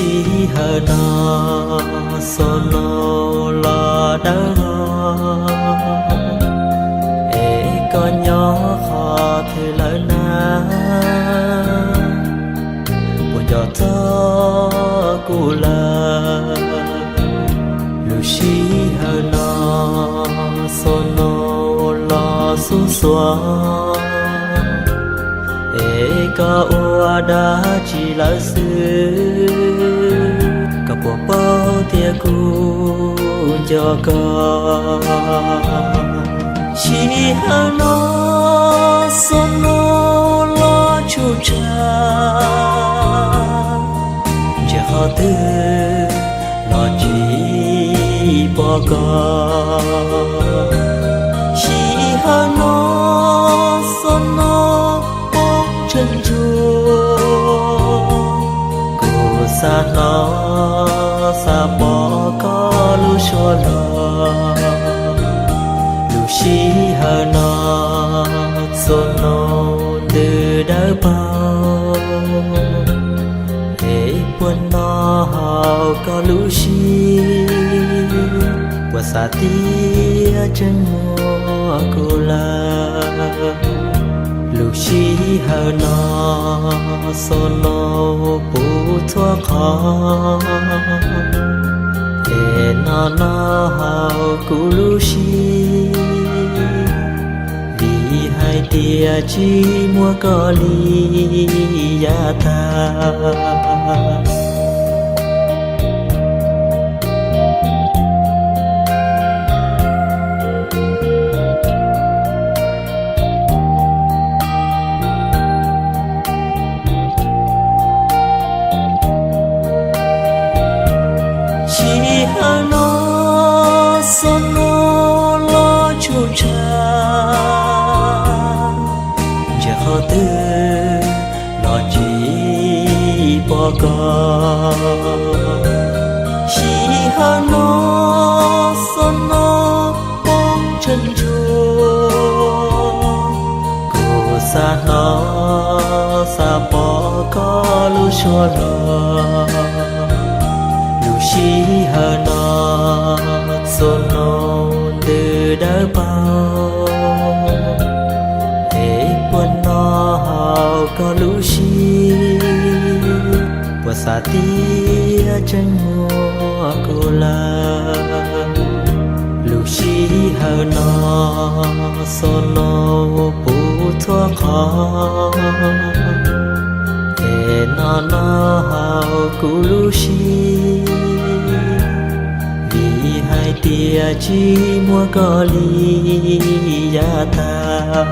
Sij hawm no Snow los dawb vog, es koj nyob qhov twg lawm na? Puas nco txog kuv lawm? Lub sij hawm no Snow los xub xuav, es koj ua dab tsi lawm xwb? Koj puas paub tias kuv nco koj? Sij hawm no Snow los tshum tshaj, ntsia qhov twg los tsis pom koj. Sij hawm no Snow poob tsheej ntsuag, kuv xav hnov xav pom koj lub suab hlo. Lub sij hawm no Snow ntws dawb paug, es puas noj haus koj lub siab? Puas xav tias tseem muaj kuv lawm? Lub sij hawm no Snow puv txhua qhov, es noj noj haus kuv lub siab, vim hais tias tsis muaj koj li yav tag. Sij hawm no Snow los tshum tshaj, ntsia qhov twg los tsis pom koj. Sij hawm no Snow poob tsheej ntsuag, kuv xav hnov xav pom koj lub suab hlo. Lub sij hawm no Snow ntws dawb paug, es puas noj haus koj lub siab? Puas xav tias tseem muaj kuv lawm? Lub sij hawm no Snow puv txhua qhov, es noj noj haus kuv lub siab, vim hais tias tsis muaj koj li yav tag.